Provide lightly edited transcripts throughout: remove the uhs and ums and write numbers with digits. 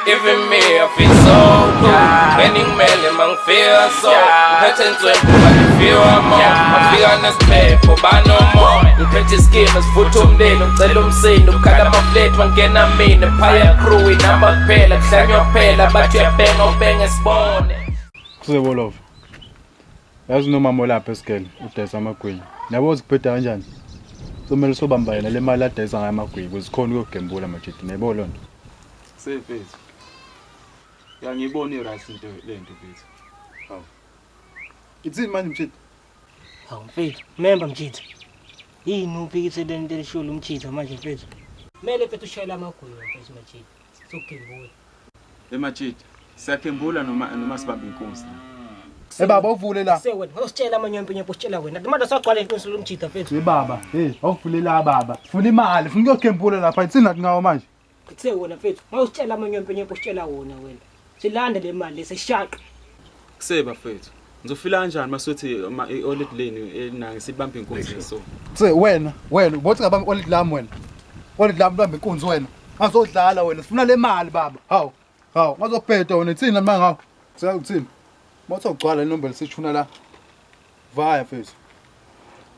Even me, I feel so good. Beningimele mangifika so. Ngiphethe inswempu kangifiwa mo. Ngafika nesiphepho banomoya. Ngiphethe iskimu sifutha umlilo ngicela umsindo. Ukhala amaflat mangena mina. Phaya crew inamba kuphela kuhlanywa kuphela bathi uyabhenga ubhenge sibone. Kusebolova. Yazi nomama olapha esigele udayisa amagwinya. Niyabo zikubheda kanjani? Somele sobamba yena le mali adayisa ngayo amagwinya ukuze khona ukuyogembula majidi. Niyabo loo nto. Sefethu. Ya ngiyibona i-right into lento mfethu. Hawu. Ithini manje mjidi? Hawu mfethu, memba mjitha. Yini uphikise le nto elisho lo mjitha manje mfethu? Kumele mfethu ushayele amagwinya mfethu majitha. Sokugembula. Emajidi, siyagembula noma noma sibamba inkunzi la. Hey baba uvule la. Se wena, ngositshela amanyompe nyompe usitshela wena. Manje sagcwala iqiniso lomjitha mfethu. Hey baba, hey awuvule la baba. Funa imali, funa ukuyogembula lapha. Ithini nathi ngawo manje? Kuthe wena mfethu, ngositshela amanyompe nyompe usitshela wona wena. Silande le mali lesishaqa. Kuseba mfethu. Ngizofila kanjani masuthi i-oled lane elinange sibambe inkunzi so. Se wena, wena ubothi ngabamba oled lami wena. Oled lami bamba inkunzi wena. Ngazodlala wena, sifuna le mali baba. Hawu. Hawu, ngazobheda wena ithini nami ngawo. Sekuthini? Mawuthi ugcwala inombolo sithuna la. Vaya mfethu.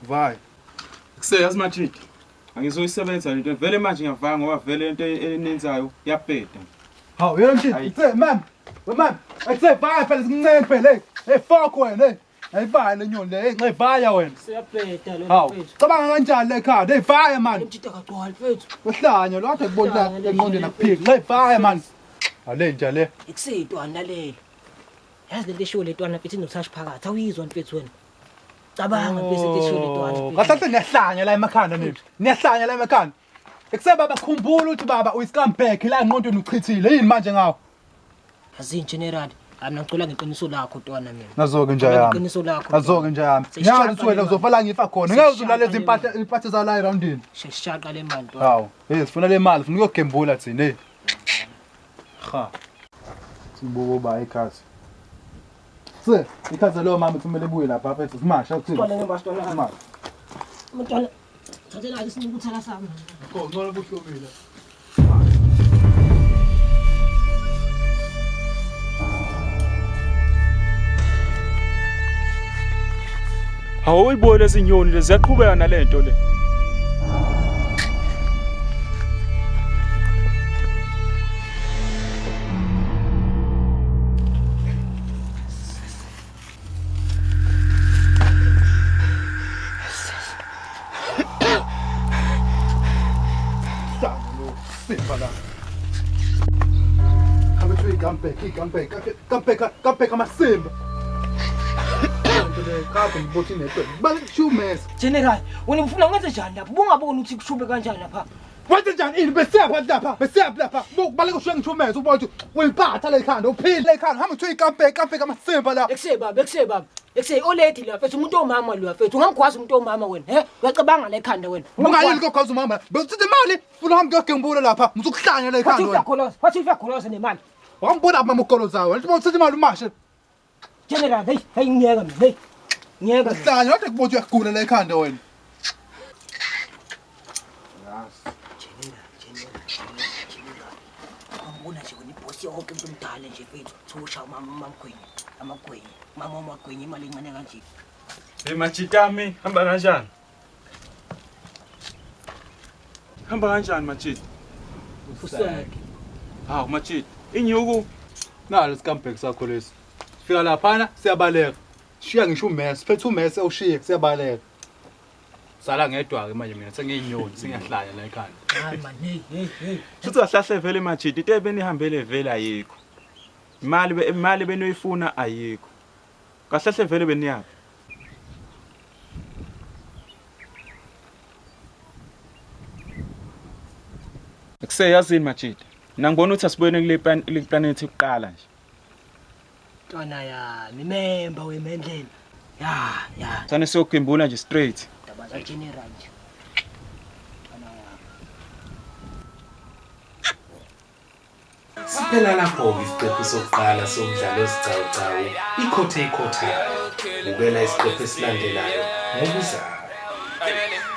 Vaya. Kuse yazi majidi. Angizoyisebenza lento vele manje ngiyavanga ngoba vele into enenzayo iyabheda. Hawu, yena mjidi, se mam. We mam, ayise vaya phela sincepe phela. Hey, hey fuck wena. Hey. Ayivaya le nyoni le, hey nxevaya wena. Siyabheda lo Hawu, mfethu. cabanga kanjani le khanda? Hey vaya man. Mjitha kagcwali mfethu. Uhlanya lo kade kubona la engqondweni akuphiki. Nxevaya man. Ale nja le. Ikuseyintwana lelo. Yazi lento eshiwo lentwana mfethu inothashi phakathi. Awuyizwa mfethu wena. Cabanga mfethu into eshiwo lentwana. Kahle kahle niyahlanya la emakhanda nina. Niyahlanya la emakhanda. Ekuse baba khumbula ukuthi baba uyiscumbag la engqondweni uchithile. Yini manje ngawo? Yazi general, mina ngicela ngeqiniso lakho ntwana mina. Nazoke nje Ngicela yami. ngeqiniso lakho. Nazoke nje yami. Sesishaqa Ngiyazi ukuthi wena le mali. uzofala ngifa khona. Ngeke uzulale Sesishaqa le izimpahla impahla zala eroundini. Sesishaqa le mali ntwana. Hawu, hey sifuna le mali, sifuna ukuyogembula thina hey. Ha. Sibuko ba ikhathi. Se, ikhathi lo mama kumele ibuye lapha mfethu simasha uthini? Ntwana ngemba ntwana. Simasha. Mntwana. Thathela ke sinikuthela sami. Go, ngcono buhlomile. Awuyibone lezi nyoni lezi ziyaqhubeka nalento le. Simba la. Hambe thuyi comeback, comeback, comeback, comeback amasimba. Kade ngibothi network. Bale shumes. General, wena ufuna ngenze njani lapha? Ubungaboni ukuthi kushube kanjani lapha? Wenze njani ini besiyapha lapha? Besiyapha lapha. Bale kusho ngishumeza ubona ukuthi uyiphatha le khanda, uphile le khanda. Hambe thuyi comeback, comeback amasimba la. Ekuse baba, ekuse baba. Ekuse olady la mfethu umuntu omama lo mfethu. Ungamgwazi umuntu omama wena, he? Uyacabanga la ekhanda wena. Ungayeli kokhoza umama. Besithe imali, funa uhambe kuyogembula lapha. Ngisukuhlanya le Wathi khanda wena. uyakholoza, wathi uyakholoza nemali. Wangibona mama ugolozayo. Wathi uthatha imali umashe. General, hey, hey ngiyeka mina, hey. Ngiyeka. mina. Hlanya wathi kubothi uyagula la ekhanda wena. General, general, general, general. Angibona nje wena ibhosi yonke umuntu omdala nje mfethu. Thusha umama umamgwenya, amagwenya. Mama umagwenya imali encane kanje. Hey majitami, hamba kanjani? Hamba kanjani majidi? Useke. Hawu majidi, inyuku Nalo scumbag sakho lesi. Fika laphana siyabaleka. Shiya ngisho umese, phethe umese awushiye siyabaleka. Sala ngedwa ke manje mina sengiyinyoni, sengiyahlanya la ekhanda. Hayi man, hey, hey, hey. Futhi kahlahle vele majidi, into ebenihambele vele ayikho. Imali imali benoyifuna ayikho. Kahlahle vele beniyaphi? Kuseyazini majidi. Mina ngibona ukuthi asibuyele kule plan kule planet yokuqala nje. Ntwana yami, member wemendlela. Ya, ya. Sane siyogembula nje straight. Ndaba za general nje. Ntwana yami. Siphela lapho-ke isiqephu sokuqala somdlalo ozicawucawu ikhothe ikhothayo. Bukela isiqephu esilandelayo ngokuzayo.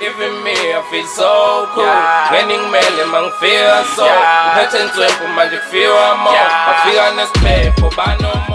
Even me, I feel so cool. Beningimele mangifika so. Ngiphethe inswempu manje kufiwa mo. Bafika nesiphepho banomoya.